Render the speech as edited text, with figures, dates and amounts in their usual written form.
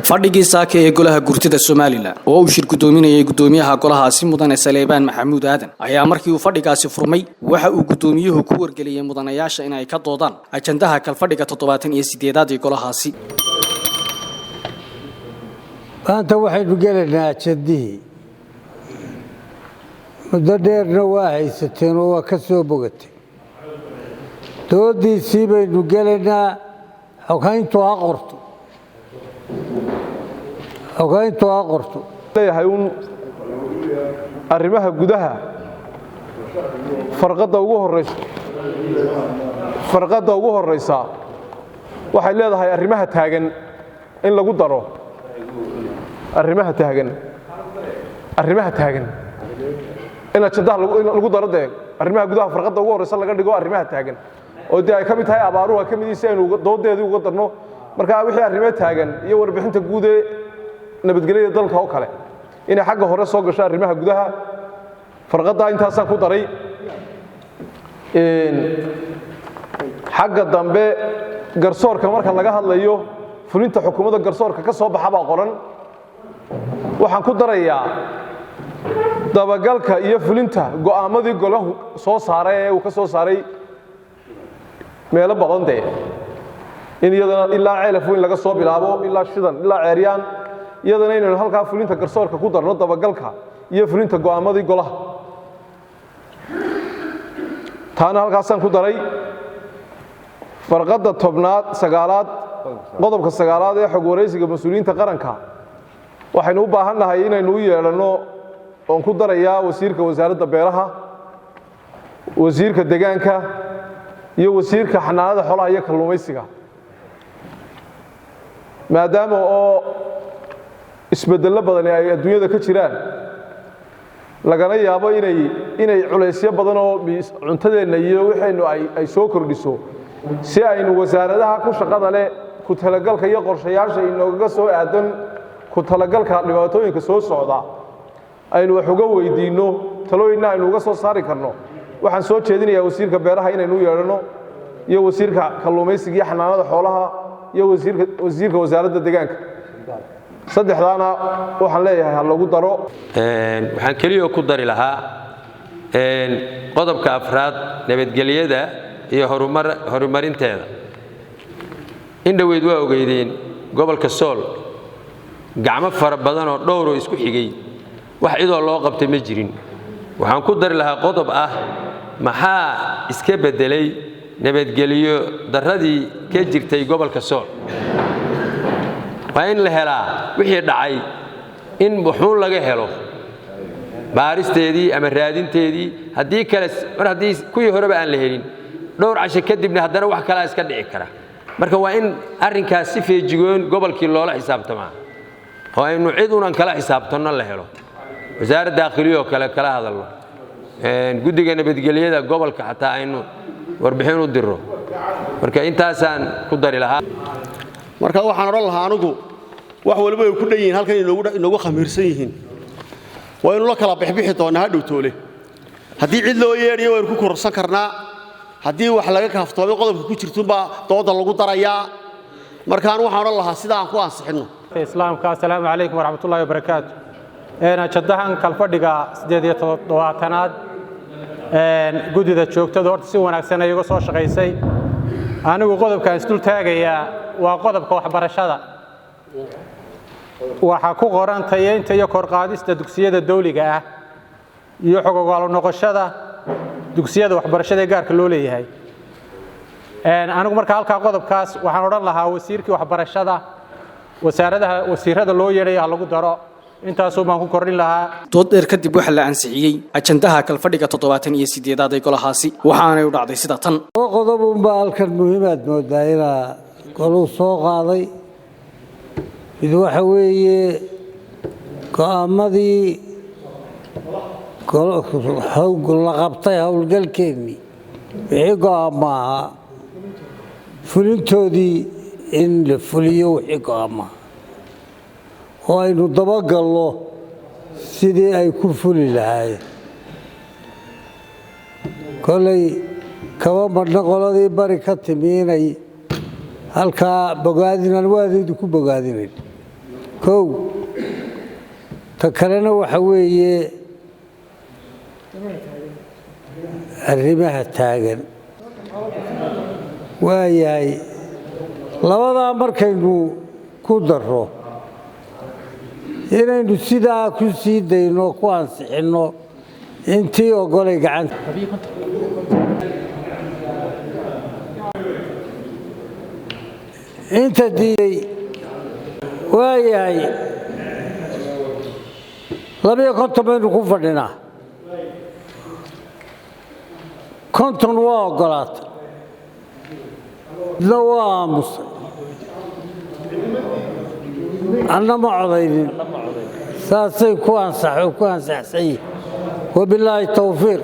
Fadhigii saaka ee golaha guurtida Somaliland oo uu shir guddoominayay guddoomiyaha golahaasi, mudane Saleebaan Maxamuud Aadan, ayaa markii uu fadhigaasi furmay waxa uu guddoomiyuhu ku wargeliyey mudanayaasha in ay ka doodaan ajandaha kalfadhiga 78aad ee golahaasi. Maanta waxaynu gelaynaa ajandihii. Muddo dheerna waa haysateen oo waa ka soo bogatay. Doodiisii baynu gelaynaa. Xoghayntu ha qorto, xoghayntu ha qorto. Leeyahay uun arrimaha gudaha, farqadda ugu horeysa, farqadda ugu horeysa waxay leedahay arrimaha taagan in lagu daro. Arrimaha taagan, arrimaha taagan in ajandaha lagu daro dee. Arrimaha gudaha farqadda ugu horeysa laga dhigo arrimaha taagan, oo dee ay ka mid tahay abaaruhu, ay ka mid yihiin, si aynu doodeedii uga darno. Marka wixii arrimo taagan iyo warbixinta guud ee nabadgelyada dalka oo kale inay xagga hore soo gasho arrimaha gudaha, farqaddaa intaasaan ku daray. Xagga dambe garsoorka marka laga hadlayo, fulinta xukuumadda garsoorka ka soo baxa baa qoran. Waxaan ku darayaa dabagalka iyo fulinta go'aamadii golahu soo saaray ee uu ka soo saaray meelo badan dee, in iyadana ilaa Ceelaf Weyn laga soo bilaabo, ilaa Shidan, ilaa Ceeryaan, iyadana inaynu halkaa fulinta garsoorka ku darno, dabagalka iyo fulinta go'aamadii golaha. Taana halkaasaan ku daray. Farqadda 10aad, 9aad, qodobka 9aad ee xog waraysiga mas-uuliyiinta qaranka, waxaynu u baahan nahay inaynu u yeedhanno oon ku darayaa wasiirka wasaaradda beeraha, wasiirka degaanka iyo wasiirka xanaanada xoolaha iyo kalluumaysiga, maadaama oo isbeddello badani ay adduunyada ka jiraan, lagana yaabo inay culaysyo badan oo cuntadeenna iyo waxaynu ay soo kordhiso, si aynu wasaaradaha ku shaqada leh ku talagalka iyo qorshayaasha inoogaga soo aadan ku talagalka dhibaatooyinka soo socda aynu wax uga weydiinno, talooyinna aynu uga soo saari karno. Waxaan soo jeedinayaa wasiirka beeraha inaynu u yeedhanno, iyo wasiirka kalluumaysiga iyo xanaanada xoolaha, iyo wasiirka wasaaradda deegaanka. Saddexdaana waxaan leeyahay ha lagu daro. Waxaan keliya ku dari lahaa qodobka 4aad, nabadgelyada iyo horumarinteeda. In dhoweyd waa ogeydeen gobolka Sool gacmo fara badan oo dhowroo isku xigay wax cidoo loo qabtay ma jirin. Waxaan ku dari lahaa qodob ah: maxaa iska beddelay nabadgelyo darradii ka jirtay gobolka Sool? Waa in la helaa wixii dhacay in wuxuun laga helo baaristeedii ama raadinteedii. Haddii kale, mar haddii kuwii horeba aan la helin, dhowr casho kadibna haddana wax kalaa iska dhici kara. Marka waa in arrinkaas si feejigoon gobolkii loola xisaabtamaa oo aynu cid unan kala xisaabtanno la helo, wasaaradda daakhiliyoo kale kala hadalno, guddiga nabadgelyada gobolka xataa aynu warbixin u diro. Marka intaasaan ku dari lahaa. Marka waxaan odhan lahaa anigu, wax waliba ay ku dhan yihiin halkan inoogu khamiirsan yihiin, waynu la kala bixbixi doonnaa hadhow toole. Haddii cid loo yeedhayo waynu ku kororsan karnaa. Haddii wax laga kaaftoomay qodobka ku jirtunbaa dooda lagu darayaa. Markaan waxaan odhan lahaa sida aan ku ansixinno. Islaamka, assalaamu calaykum waraxmatullahi wabarakaatu. Ajandahan kalfadhiga 78aad, guddida joogtada horta si wanaagsan ay uga soo shaqaysay. Anigu qodobkaan isdul taagayaa waa qodobka waxbarashada. Waxaa ku qoran tayeynta iyo korqaadista dugsiyada dawliga ah iyo xogogaalo noqoshada dugsiyada waxbarashada ee gaarka loo leeyahay. Anigu marka halkaa qodobkaas waxaan odhan lahaa wasiirkii waxbarashada, wasaaradaha, wasiirada loo yeedhay ha lagu daro. Intaasuu baan ku kordhin lahaa. Dood dheer kadib waxaa la ansixiyey ajandaha kalfadhiga 78aad ee golahaasi, waxaanay u dhacday sida tan. Laba qodob unbaa halkan muhiimaad moodaa inaa goluu soo qaaday. Mid waxa weeye go'aamadii la qabtay, howlgalkeennii wixii go'aamo ahaa fulintoodii, in la fuliyo wixii go'aamaha oo aynu dabagallo sidii ay ku fuli lahaayeen. Kolley kaba madhna qoladii bari ka timi inay halkaa bogaadinan, waadaydu ku bogaadinayn. Kow ta kalena waxa weeye arrimaha taagan. Waayahay, labadaa markaynu ku darro inaynu sidaa ku sii dayno, ku ansixinno, intii ogolay gacanta. Inta diiday? Waayahay, 52 baynu ku fadhinaa, 50 waa ogolaatay, midna waa aamusay, anna ma codaynin. Saasay ku ansaxsan yihin. Wabilaahi towfiiq.